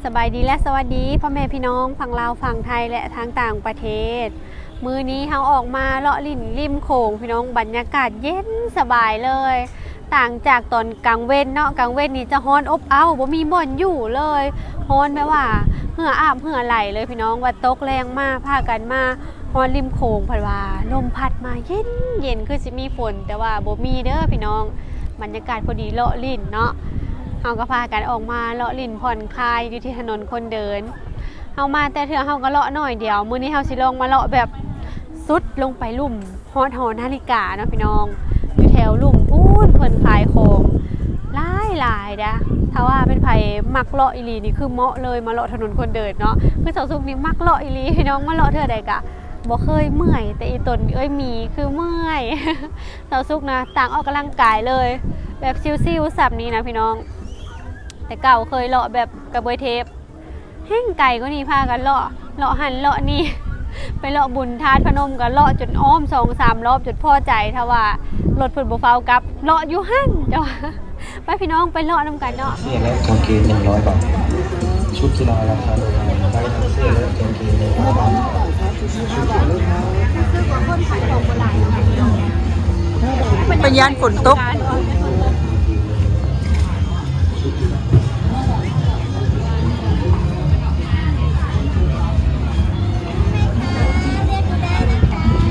ສະບາຍດີ ແລະ ສະຫວັດດີພໍ່ແມ່ພີ່ນ້ອງຝັ່ງລາວ, ຝັ່ງໄທ ແລະ ທາງຕ່າງປະເທດ. ມື້ນີ້ເຮົາອອກມາເລາະຫຼິ້ນລິມໂຂງພີ່ນ້ອງ, ບັນຍາກາດເຢັນສະບາຍເລີຍ. ຕ່າງຈາກຕອນກາງເວັນເນາະ, ກາງເວັນນີ້ຈະຮ້ອນອົບເອົ້າ, ບໍ່ມີບ່ອນຢູ່ເລີຍ, ຮ້ອນແບບວ່າເຫື່ອອາບເຫື່ອໄຫຼເລີຍພີ່ນ້ອງ. ວ່າຕົກແລງມາ ພາກັນມາຮອດລິມໂຂງ ພັດວ່າລົມພັດມາເຢັນໆ ຄືຊິມີຝົນ, ແຕ່ວ່າບໍ່ມີເດີພີ່ນ້ອງ. ບັນຍາກາດພໍດີເລາະຫຼິ້ນເນາະ, ເຮົາກໍພາກັນອອກມາເລາະຫຼິ້ນຜ່ອນຄາຍຢູ່ທີ່ຖະໜົນຄົນເດີນ. ເຮົາມາແຕ່ເທື່ອເຮົາກໍເລາະໜ້ອຍດຽວ, ມື້ນີ້ເຮົາຊິລອງມາເລາະແບບສຸດລົງໄປລຸ່ມ ຮອດຫໍນາລິກາເນາະພີ່ນ້ອງ, ຢູ່ແຖວລຸ່ມພຸ້ນ ເພິ່ນຂາຍຂອງຫຼາຍໆເດ້. ຖ້າວ່າແມ່ນໃຜມັກເລາະອີ່ຫຼີນີ້ ຄືເໝາະເລີຍ, ມາເລາະຖະໜົນຄົນເດີນເນາະ. ຄືສາວສຸກນີ້ມັກເລາະອີ່ຫຼີພີ່ນ້ອງ, ມາເລາະເທື່ອໃດກະບໍ່ເຄີຍເມື່ອຍ, ແຕ່ອີ່ຕົນເອື້ອຍໝີຄືເມື່ອຍ. ສາວສຸກນະຕ່າງອອກກຳລັງກາຍເລີຍ, ແບບຊິວໆສ່ຳນີ້ນະພີ່ນ້ອງ. ແຕ່ເກົ່າເຄີຍເລາະແບບກະບວຍເທບ ແຮ່ງໄກກວ່ານີ້ ພາກັນເລາະ, ເລາະຫັ້ນເລາະນີ້, ໄປເລາະບຸນທາດພະນົມກໍເລາະຈົນອ້ອມສອງສາມລອບຈົນພໍໃຈ. ຖ້າວ່າລົດເພິ່ນບໍ່ຟ້າວກັບ ເລາະຢູ່ຫັ້ນ. ເຈົ້າ ໄປພີ່ນ້ອງ ໄປເລາະນຳກັນເນາະ. ເສື້ອແລະກາງເກງໜຶ່ງຮ້ອຍບາດ, ຊຸດກິລາລາຄາເດີມ, ໄດ້ທັງເສື້ອແລະກາງເກງໜຶ່ງຮ້ອຍບາດ. ເພິ່ນຢ້ານຝົນຕົກ.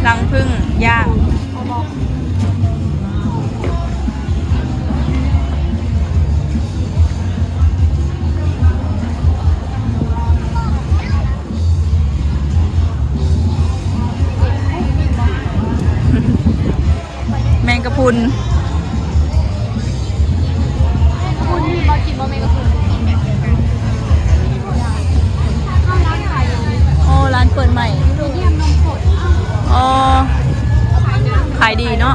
ລັງຜຶ້ງຍ່າງ. ແມງກະພຸນ. ໂອ້ ຮ້ານເປີດໃໝ່. ອໍ ຂາຍດີເນາະ.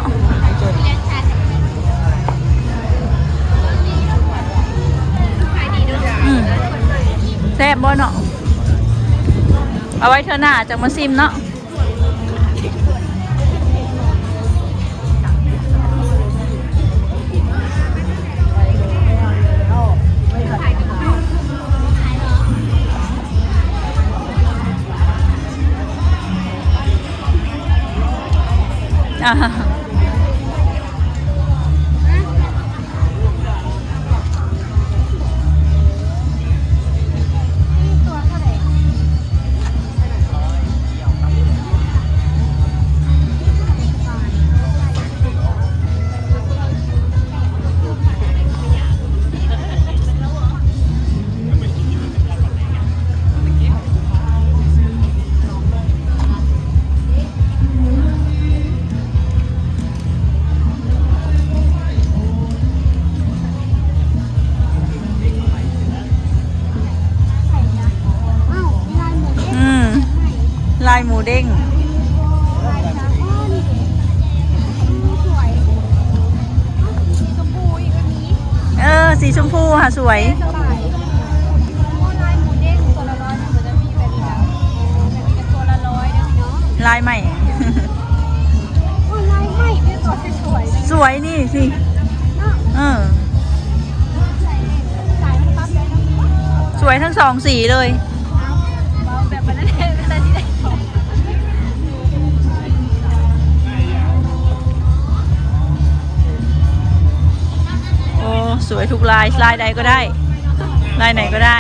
ອືມ ແຊບບໍ່ເນາະ? ເອົາໄວ້ເທື່ອໜ້າຈັ່ງມາຊິມເນາະ. ອືມ ລາຍໝູເດ້ງ. ເອີ ສີຊົມພູຫາສວຍ. ລາຍໃໝ່ ໂອ້ ລາຍໃໝ່ເດ້ ຕົວສວຍໆ ສວຍນີ້ຊິ ເນາະ ເອີ ສາຍມັນປັບໄດ້ເນາະ ສວຍທັງສອງສີເລີຍ. ເວົ້າແບບນັ້ນແຫຼະ ເວລາຊິໄດ້ ໂອ້ ສວຍທຸກລາຍ ລາຍໃດກໍໄດ້ ລາຍໃດກໍໄດ້.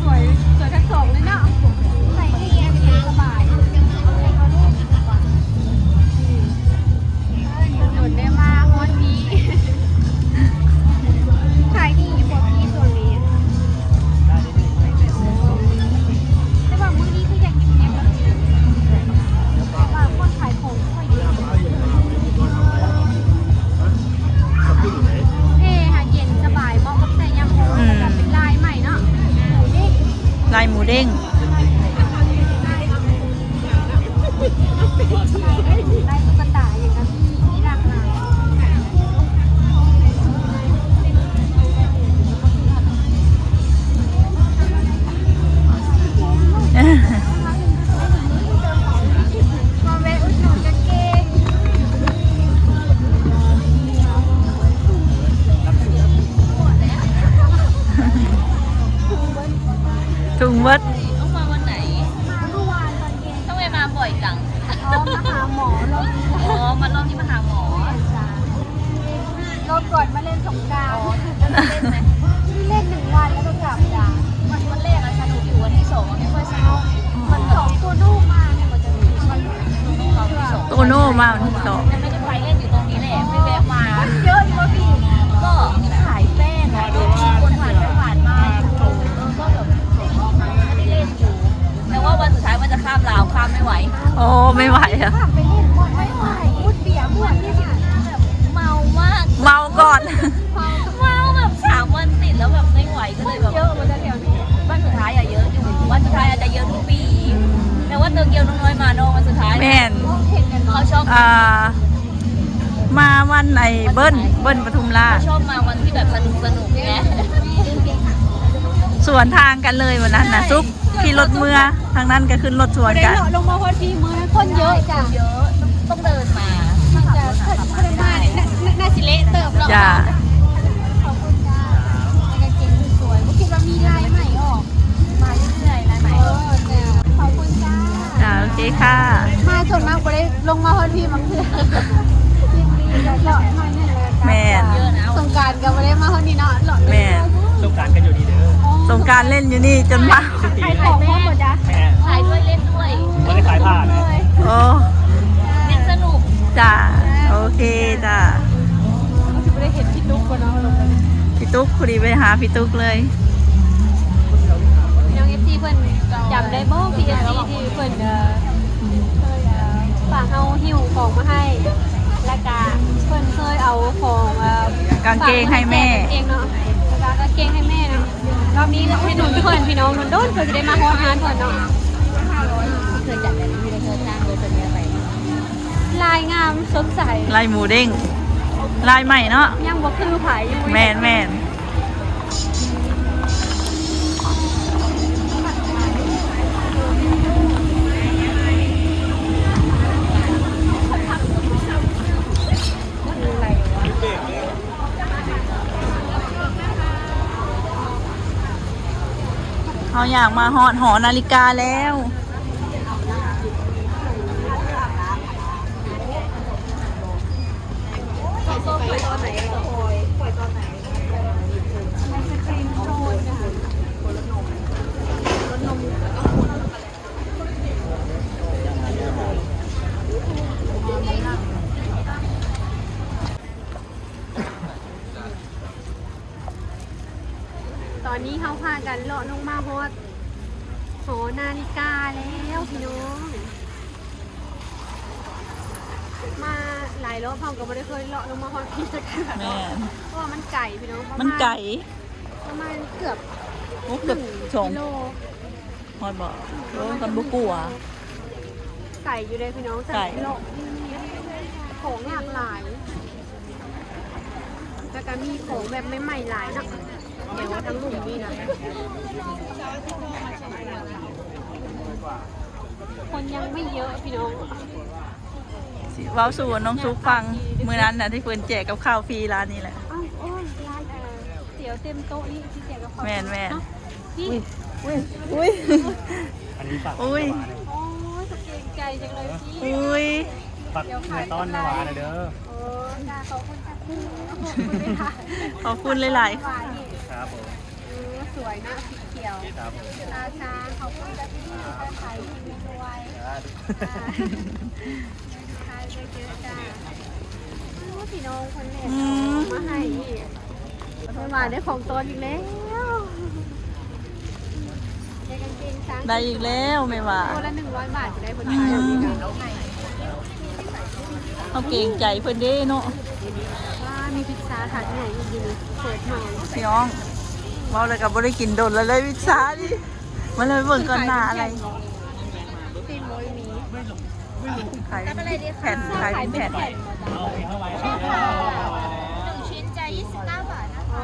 ສວຍ ສວຍທັງສອງເລີຍເນາະ ໃສ່ໄດ້ເຢັນສະບາຍ. ດົນໄດ້ມາຮອດນີ້ ຂາຍດີຢູ່ບໍ່ພີ່ ຊ່ວງນີ້? ແຕ່ວ່າມື້ນີ້ຄືຢາກກິນແຮງ ແບບວ່າຄົນຂາຍຂອງບໍ່ຄ່ອຍເຍອະ. เบิด ต้องมาวันไหน มาเมื่อวานตอนเย็น ทำไมมาบ่อยจัง อ๋อ มาหาหมอรอบนี้ อ๋อ มารอบนี้มาหาหมอ ใช่จ้ะ รอบก่อนมาเล่นสงกรานต์ อ๋อ เล่นไหม เล่นหนึ่งวันแล้วก็กลับจ้ะ วัน วันแรกอะสนุกอยู่ วันที่สองอะไม่ค่อยสนุก มันสองตัวโน่มาเนี่ย มันจะมี มัน โตโน่มาวันที่สอง ยังไม่ได้ไป เล่นอยู่ตรงนี้แหละ ไปแวะมา คนเยอะอยู่อะพี่ ก็ขายแป้งอะ เดี๋ยวมีคนผ่านไปผ่านมาอยู่ เออ ก็แบบไม่ได้เล่นอยู่ แต่ว่าวันสุดท้ายว่าจะข้ามลาว ข้ามไม่ไหว โอ้ ไม่ไหวอะ ข้ามไปเล่นหมด ไม่ไหว พูดเบียร์หมดเนี่ย แบบเมามาก เมาก่อน เมาแบบสามวันติดแล้วแบบไม่ไหว ก็เลยแบบ เยอะเหมือนกันแถวนี้ วันสุดท้ายอะเยอะอยู่ วันสุดท้ายอาจจะเยอะทุกปี แต่ว่าโตเกียวน้องน้อยมาเนาะ วันสุดท้าย แม่น เขาชอบ อ่า มาวันไอ้เบิ้ล เบิ้ลปทุมราช เขาชอบมาวันที่แบบสนุกๆ ไง สวนทางกันเลยวันนั้นน่ะ ใช่ ซุกขี่รถเมือ ทางนั้นก็ขึ้นรถสวนกัน บ่ได้เลาะลงมาฮอดพี้ มื้อนั้นคนเยอะจ้ะ เยอะ ต้องเดินมา มันจะเพิ่น เพิ่นมาเนี่ย น่า น่า น่าสิเละเติบเนาะ จ้ะ ขอบคุณจ้า กางเกงสวย บ่คิดว่ามีลายใหม่ออก มาเรื่อยๆ ลายใหม่ เออ จ้ะ ขอบคุณจ้า จ้ะ โอเคค่ะ มาส่วนมากบ่ได้ลงมาฮอดพี้บางเทื่อ เลาะมานี่แหละ แม่น สงกรานต์ก็บ่ได้มาฮอดนี่เนาะ เลาะ แม่น สงกรานต์ก็อยู่นี่เด้อ สงกรานต์เล่นอยู่นี่จนมา ขายของพร้อมบ่จ๊ะ แม่น ขายด้วยเล่นด้วย บ่ได้ขายผ้านะ โอ้ เล่นสนุก จ้ะ โอเคจ้ะ ก็สิบ่ได้เห็นพี่ตุ๊กบ่เนาะ พี่ตุ๊ก พอดีไปหาพี่ตุ๊กเลย พี่น้อง เอฟซี เพิ่นจำได้บ่ พี เอฟซี ที่เพิ่น เอ่อ ฝากเฮาหิ้วของมาให้ แล้วก็เพิ่นเคยเอาของ เอ่อ กางเกงให้แม่ ฝากมาให้แม่กางเกงเนาะ แล้วก็กางเกงให้แม่เนาะ รอบนี้ให้หนุนเพิ่น พี่น้อง โดนๆ เพิ่นสิได้มาฮอดงานเพิ่นเนาะ เคยจัดแบบนี้ เคยจ้างเลย เพิ่นมีอะไร ลายงามสดใส ลายหมูเด้ง ลายใหม่เนาะ ยังบ่คือไผอยู่ แม่นๆ เฮาอยากมาฮอดหอนาฬิกาแล้ว ตอนนี้เฮาพากันเลาะลงมาฮอดหอนาฬิกาแล้วพี่น้อง มาหลายรอบเฮาก็บ่ได้เคยเลาะลงมาฮอดพี้จักเทื่อ แม่น เพราะว่ามันไกลพี่น้อง มันไกล ประมาณเกือบ โอ้ เกือบ หนึ่ง สอง กิโล ฮอดบ่ โอ้ คันบ่กลัว ไกลอยู่เด้พี่น้อง ไกล เลาะ ของหลากหลาย แล้วก็มีของแบบใหม่ๆ หลายเนาะ แถวทางลุ่มนี่นะ คนยังไม่เยอะพี่น้อง สิเว้าสู่น้องซุกฟัง มื้อนั้นน่ะที่เพิ่นแจกกับข้าวฟรีร้านนี้แหละ อ้าว โอ้ย ร้าน เอ่อ เตี๋ยวเต็มโต๊ะนี่สิแจกกับข้าวฟรี แม่นๆ เนาะ นี่ อุ้ย อุ้ย อันนี้ฝาก อุ้ย โอ้ย เกรงใจจังเลยพี่ อุ้ย ฝาก เดี๋ยวขาย ต้อนแม่หวาหน่อยเด้อ โอ้ จ้า ขอบคุณค่ะพี่ ขอบคุณค่ะ ขอบคุณหลายๆ ครับผม เออ สวยนะ สีเขียว ครับผม ราชา ขอบคุณจ้ะพี่ ขายดีรวย ครับ อ่า ขายเยอะๆ จ้า โอ้ พี่น้องคนแรก อืม เอามาให้อีก แม่หวาได้ของต้อนอีกแล้ว ได้กางเกงช้าง ได้อีกแล้วแม่หวา ตัวละหนึ่งร้อยบาท จะได้คนไทย อืม เฮาเกรงใจเพิ่นเด้เนาะ ว้า มีพิซซ่าถาดใหญ่อีกอยู่นี่ เปิดมา พี่น้อง เว้าแล้วก็บ่ได้กินโดนแล้วเด้พิซซ่านี่ มาเลยเบิ่งก่อนหน้าอะไร ซีนโมยมี ขายเป็นแผ่น ขายเป็นแผ่น หนึ่งชิ้นจะยี่สิบเก้าบาทนะคะ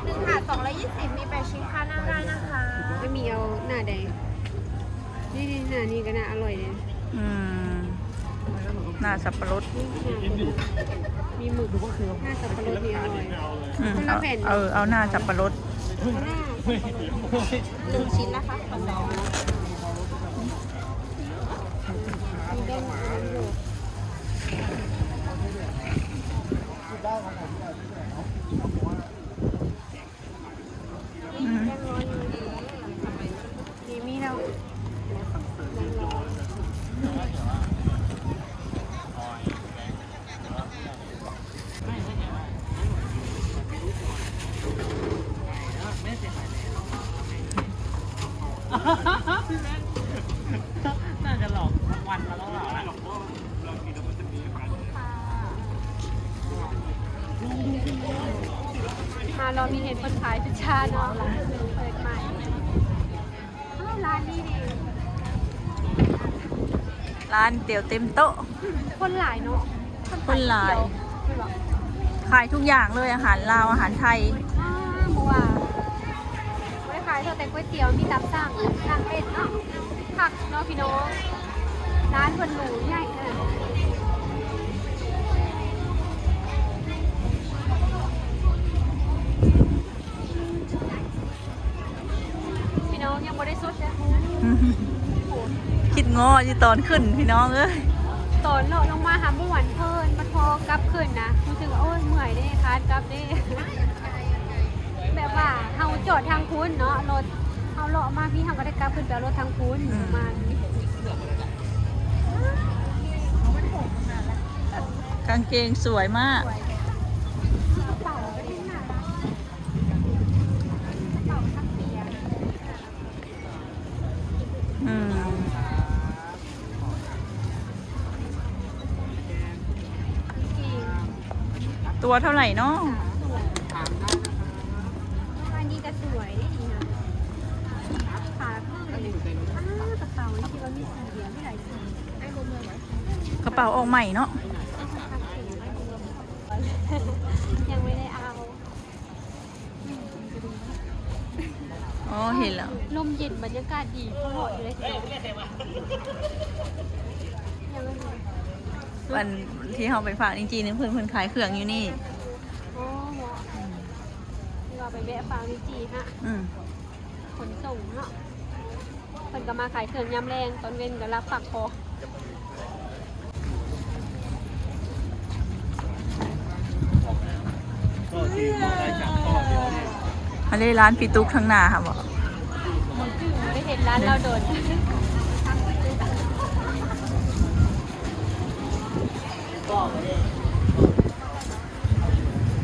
หนึ่งถาดสองร้อยยี่สิบ มีแปดชิ้นค่ะ นั่งได้นะคะ จะมีเอาหน้าใด นี่ๆ หน้านี้ก็น่าอร่อยเลย อืม หน้าสับปะรด มีหมึก หน้าสับปะรดนี่อร่อย อืม คนละแผ่น เอา เออ เอาหน้าสับปะรด เอาหน้า หนึ่งชิ้นนะคะ มีแบ่งอยู่ อืม มี มีแล้ว น่าจะหลอกทั้งวันมาแล้วล่ะ มารอบนี้เห็นเพิ่นขายพิซซ่าเนาะ เปิดใหม่ อ้าว ร้านนี้นี่ ร้านเตี๋ยวเต็มโต๊ะ คนหลายเนาะ คนหลาย ขายก๋วยเตี๋ยว ขายทุกอย่างเลย อาหารลาว อาหารไทย อ่า บ่ว่า บ่ได้ขายเท่าแต่ก๋วยเตี๋ยว มีตำสั่ง สั่งเล่นเนาะ คักเนาะพี่น้อง ร้านเพิ่นหรูใหญ่ขนาดนี้ พี่น้องยังบ่ได้สุดเด้อ คิดง้ออยู่ตอนขึ้นพี่น้องเอ้ย ตอนเลาะลงมาหาม่วนเพลิน มาทอกลับขึ้นนะ รู้สึกว่า โอ๊ย เมื่อยเด้ คานกลับเด้ แบบว่าเฮาจอดทางพุ้นเนาะ รถ เฮาเลาะมาพี้ เฮาก็ได้กลับขึ้นไปเอารถทางพุ้น อืม ประมาณนี้ กางเกงสวยมาก สวย กระเป๋าก็ดีนะ กระเป๋าทักเปีย อืม ตัวเท่าไหร่เนาะ อันนี้ก็สวย นี่นะ ขาขึ้น อ้าว กระเป๋านี่คิดว่ามีสีเดียว มีหลายสี กระเป๋าออกใหม่เนาะ ยังไม่ได้เอา อ๋อ เห็นแล้ว ลมเย็น บรรยากาศดี เพราะเหาะอยู่เลย วันที่เฮาไปฝากนิจีนี่ เพิ่น เพิ่นขายเครื่องอยู่นี่ อ๋อ เหมาะ อืม ที่ว่าไปแวะฝากนิจีฮะ อืม ขนส่งเนาะ เพิ่นก็มาขายเครื่องยามแลง ตอนเว็นก็รับฝากของ ອັນນີ້ຮ້ານພີ່ຕຸກທາງໜ້າຫັ້ນບໍ? ບໍ່ໄດ້ເຫັນຮ້ານລາວດົນ.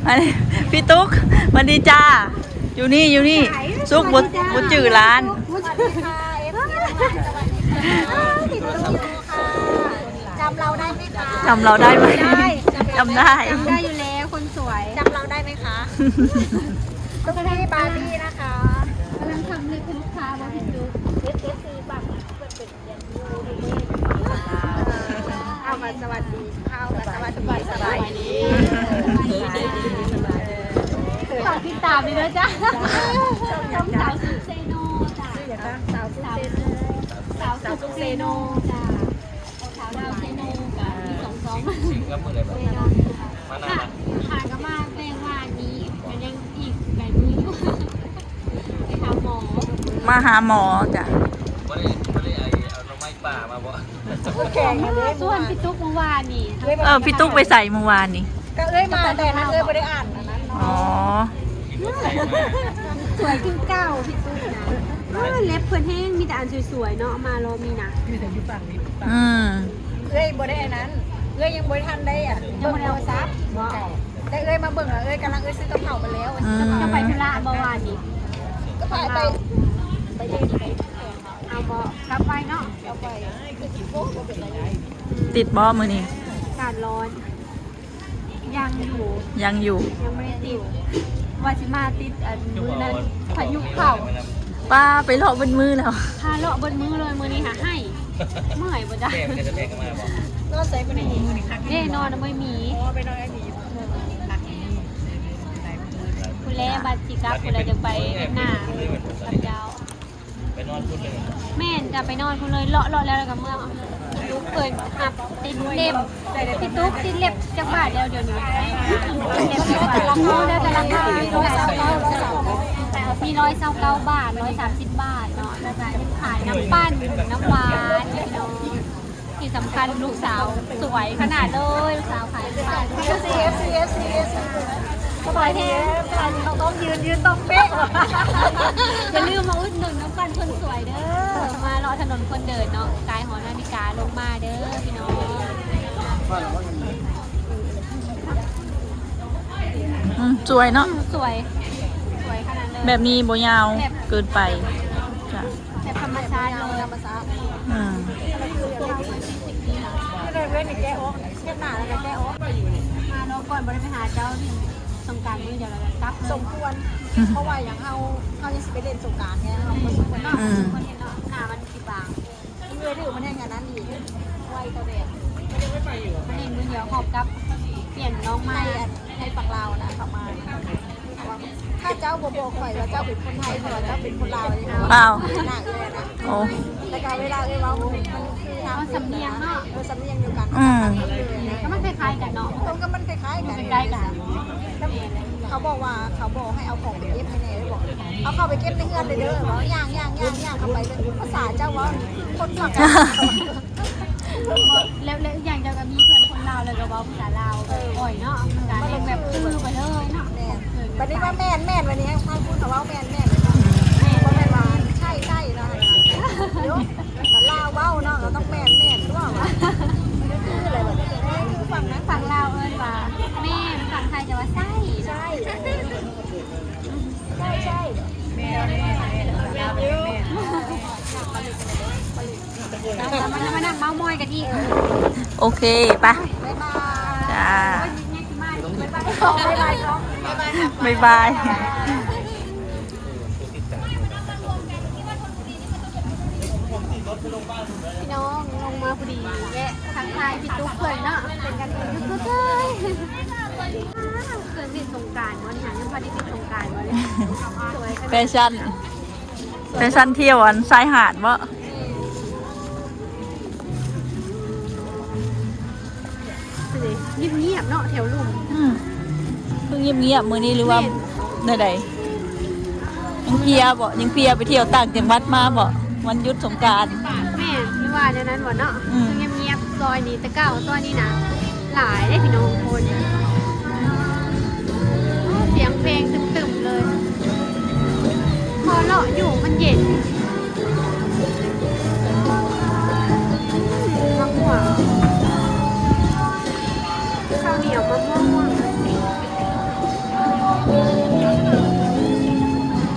ອັນນີ້ ພີ່ຕຸກ ຫວັດດີຈ້າ. ຢູ່ນີ້ ຢູ່ນີ້ ສຸກບໍ່ ບໍ່ຈື່ຮ້ານ. ສະຫວັດດີຄ່ະ ເອັຟຊີ ສະຫວັດດີຄ່ະ. ຈຳເຮົາໄດ້ໄໝ? ຈຳເຮົາໄດ້ໄໝ? ຈຳໄດ້ ຈຳໄດ້ ຈຳໄດ້ຢູ່ແລ້ວ ຄົນສວຍ. ຈຳເຮົາໄດ້ໄໝຄະ? ຕຸກກີ້ບາບີນະຄະ. ກຳລັງທຳເລັບໃຫ້ລູກຄ້າບໍ່? ເຫັນຢູ່ ເອັຟຊີບັກ ເພິ່ນເປັນ ເອົາມາສະຫວັດດີ ເອົາມາສະຫວັດດີ ສະບາຍດີ ສະບາຍດີ. ຝາກຕິດຕາມເດີຈ້າ ຊ່ອງສາວສຸກເຊໂນຈ້າ. ຊື່ຫຍັງຄະ? ສາວສຸກເຊໂນ ສາວສຸກເຊໂນຈ້າ. ສາວລາວເຊໂນກະມີສອງຊ່ອງ. ຊິງກັບມື້ໃດບັດ? ແນ່ນອນ ມານານລະ? ຫາກໍມາແຕ່ວານນີ້ ກໍຍັງອີກຫຼາຍມື້ຢູ່ ໄປຫາໝໍ. ມາຫາໝໍຈ້າ. ບໍ່ໄດ້ ບໍ່ໄດ້ໄອ້ ເອົາໜໍ່ໄມ້ປ່າມາບໍ່? ແກງ ເອົາເດ້ ຊວນພີ່ຕຸກມື້ວານນີ້. ເອີ ພີ່ຕຸກໄປໃສມື້ວານນີ້? ກໍເອື້ອຍມາແຕ່ນັ້ນ ເອື້ອຍບໍ່ໄດ້ອ່ານອັນນັ້ນເນາະ. ອໍ ສວຍຄືເກົ່າພີ່ຕຸກນະ. ເອີ ເລັບເພິ່ນແຮງ ມີແຕ່ອັນສວຍໆເນາະ ມາລອບນີ້ນະ. ອືມ ເອື້ອຍບໍ່ໄດ້ອັນນັ້ນ ເອື້ອຍຍັງບໍ່ໄດ້ທັນໄດ້ອັນ ຍັງບໍ່ໄດ້ເອົາໂທລະສັບບໍ່? ແຕ່ເອື້ອຍມາເບິ່ງລະ ເອື້ອຍກຳລັງ ເອື້ອຍຊື້ກັບເຂົ້າໄປແລ້ວ. ອືມ ເຈົ້າໄປທຸລະບໍ່ວານນີ້? ກໍພາໄປ ໄປເດດ ໄປ ເອົາບໍ່? ກັບໄວເນາະ ກັບໄວ. ຕິດບໍ່ມື້ນີ້? ອາກາດຮ້ອນ. ຍັງຢູ່ ຍັງຢູ່ ຍັງບໍ່ໄດ້ຕິດ ວ່າຊິມາຕິດອັນມື້ນັ້ນ ພາຍຸເຂົ້າ. ປ້າ ໄປເລາະເບິດມື້ແລ້ວ ພາເລາະເບິດມື້ເລີຍ. ມື້ນີ້ຫາໄຫ້ ເມື່ອຍບໍ່ຈັກ. ນອນໃສມື້ນີ້? ເດ້ ນອນນຳເອື້ອຍໝີ. ອໍ ໄປນອນເອື້ອຍໝີ. ພຸ້ນແຫຼະ ບັດຊິກັບພຸ້ນແຫຼະ ຈະໄປເຮັດນາກັບເຈົ້າ. ໄປນອນພຸ້ນເລີຍ? ແມ່ນ ກະໄປນອນພຸ້ນເລີຍ ເລາະ ເລາະແລ້ວ ແລ້ວກະເມືອ. ພີ່ຕຸກເພິ່ນຮັບຕິດເລັບ ພີ່ຕຸກຕິດເລັບຈັກບາດແລ້ວດຽວນີ້? ແຕ່ລະຄົນ ແຕ່ລະຄົນ ໄປເອົາ ມີຮ້ອຍຊາວເກົ້າບາດ ຮ້ອຍສາມສິບບາດເນາະ ແລ້ວກະຍັງຂາຍນ້ຳປັ່ນ ນ້ຳຫວານ ພີ່ນ້ອງ. ທີ່ສຳຄັນລູກສາວສວຍຂະໜາດເລີຍ ລູກສາວຂາຍນ້ຳປັ່ນ ເອັຟຊີ ເອັຟຊີ ເອັຟຊີ ສວຍແຮງ ເຂົາຕ້ອງຢືນ ຢືນຕ້ອງເປະ. ຢ່າລືມມາອຸດໜູນນ້ຳປັ່ນຄົນສວຍເດີ ມາເລາະຖະໜົນຄົນເດີນເນາະ ກາຍຫໍນາລິກາລົງມາເດີພີ່ນ້ອງ. ອືມ ສວຍເນາະ ອືມ ສວຍ ສວຍຂະໜາດເລີຍ ແບບນີ້ບໍ່ຍາວ ແບບ ເກີນໄປ ຈ້ະ ແບບທຳມະຊາດເລີຍ ທຳມະຊາດ ອືມ ເວລາແກະອອກ ເຮັດໜ້າແລ້ວກະແກະອອກ ມາເນາະ ກ່ອນບໍ່ໄດ້ໄປຫາເຈົ້າຫຼິ້ນສົງການມື້ດຽວແລ້ວກະກັບເລີຍ ສົມຄວນ ເພາະວ່າຫຍັງ ເຮົາ ເຮົາຍັງຊິໄປຫຼິ້ນສົງການໄງ ເຮົາບໍ່ສົມຄວນເນາະ ອືມ ສົມຄວນເຮັດເນາະ ໜ້າມັນ ບາງ ເມື່ອຍຖືມັນແຮງອັນນັ້ນອີກ ໄວກວ່າແດດ ມັນເຫັນມື້ດຽວຮອບກັບ ປ່ຽນນ້ອງໃໝ່ ໃຫ້ອັນ ໃຫ້ຝັ່ງລາວນະເຂົ້າມາ ຖ້າເຈົ້າບໍ່ບອກຂ້ອຍວ່າເຈົ້າເປັນຄົນໄທ ຂ້ອຍວ່າເຈົ້າເປັນຄົນລາວນີ້ນະ ອ້າວ ໜ້າເອື້ອຍນະ ໂອ້ ແລ້ວກະເວລາເອື້ອຍເວົ້າ ມັນ ມັນຄືທາງ ເອີ ສຳນຽງເນາະ ເອີ ສຳນຽງດຽວກັນ ອືມ ເອີ ກໍມັນຄ້າຍໆກັນເນາະ ເອີ ກໍມັນຄ້າຍໆກັນ ຄ້າຍໆກັນ ເຂົາບອກວ່າ ເຂົາບອກໃຫ້ເອົາຂອງໄປເກັບໃຫ້ແດ່ ບອກ ເອົາເຂົ້າໄປເກັບໃນເຮືອນເດີ ເວົ້າ ຍ່າງໆໆໆເຂົ້າໄປ ພາສາເຈົ້າເວົ້າ ຄົນຝັ່ງ ແລ້ວ ແລ້ວອີກຢ່າງເຈົ້າກໍມີເພື່ອນຄົນລາວ ແລ້ວກໍເວົ້າພາສາລາວ ເອີ ບ່ອຍເນາະ ມັນກໍແຮ່ງແບບຄືໄປເລີຍເນາະ ແມ່ນ ບັດນີ້ວ່າແມ່ນໆ ບັດນີ້ທາງພຸ້ນກໍເວົ້າແມ່ນໆ ບໍ່ແມ່ນວ່າໃຊ່ໆເນາະ ໂຍ ລາວເວົ້າເນາະ ກໍຕ້ອງແມ່ນໆ ຕົວະ ຄືແຫຼະ ບັດນີ້ຄືຝັ່ງນັ້ນ ຝັ່ງລາວເອີ້ນວ່າແມ່ນ ຝັ່ງໄທຈະວ່າໃຊ່ ໃຊ່ ໃຊ່ ໃຊ່ ແມ່ນ ແມ່ນ ແມ່ນ ແມ່ນ ມາ ມາ ມານັ່ງເມົາມອຍກັນອີກ ໂອເຄ ໄປ ບາຍບາຍ ຈ້າ ໂອ້ຍ ຍັງຊິມາອີກ ບາຍບາຍ ບາຍບາຍ ບາຍບາຍ ບາຍບາຍ ພີ່ນ້ອງ ລົງມາພໍດີ ແວະທັກທາຍພີ່ຕຸກເພິ່ນເນາະ ເປັນກັນເອງສຸດໆເລີຍ ເຄື່ອງຫຼິ້ນສົງການບໍ່ນີ້ຫາ ຍັງບໍ່ໄດ້ຫຼິ້ນສົງການບໍ່ນີ້ ສວຍຂະໜາດ ແຟຊັ່ນ ແຟຊັ່ນທ່ຽວອັນຊາຍຫາດເບາະ ເປັນໄດ ງຽບໆເນາະ ແຖວລຸ່ມ ອືມ ຄືງຽບໆມື້ນີ້ ຫຼືວ່າ ແມ່ນ ແນວໃດ ຍັງເພຍເບາະ ຍັງເພຍ ໄປທ່ຽວຕ່າງຈັງຫວັດມາເບາະ ວັນຢຸດສົງການ ແມ່ນ ຄືວ່າແນວນັ້ນເບາະເນາະ ອືມ ຄືງຽບໆ ຊອຍນີ້ ແຕ່ເກົ່າຊອຍນີ້ນະ ຫຼາຍເດ້ພີ່ນ້ອງຄົນ ສຽງເພງຕຶມໆເລີຍ ພໍເລາະຢູ່ມັນເຢັນ ໝາກມ່ວງ ເຂົ້າໜຽວ ໝາກມ່ວງ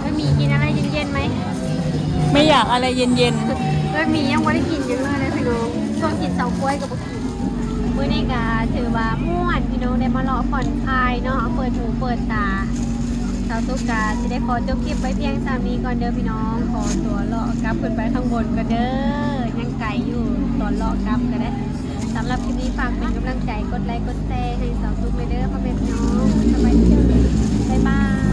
ແມ່ໝີກິນອະໄລເຢັນໆໄໝ? ແມ່ຢາກອະໄລເຢັນໆ ແມ່ໝີຍັງບໍ່ໄດ້ກິນຈັກມື້ເລີຍພີ່ນ້ອງ ຊ່ວງກິນເຊົາກ້ວຍກໍບໍ່ ມື້ນີ້ກໍຖືວ່າມ່ວນພີ່ນ້ອງ ໄດ້ມາເລາະຜ່ອນຄາຍເນາະ ເປີດຫູເປີດຕາ ສາວຕຸກກໍຊິໄດ້ຂໍຈົບຄລິບໄວ້ພຽງສ່ຳນີ້ກ່ອນເດີພີ່ນ້ອງ ຂໍຕົວເລາະກັບຂຶ້ນໄປຂ້າງບົນກ່ອນເດີ ຍັງໄກຢູ່ ຕອນເລາະກັບກໍໄດ້ ສຳລັບຄລິບນີ້ຝາກເປັນກຳລັງໃຈ ກົດໄລກົດແຊໃຫ້ສາວຕຸກແດ່ເດີພໍ່ແມ່ພີ່ນ້ອງ ສະບາຍດີ ບາຍບາຍ.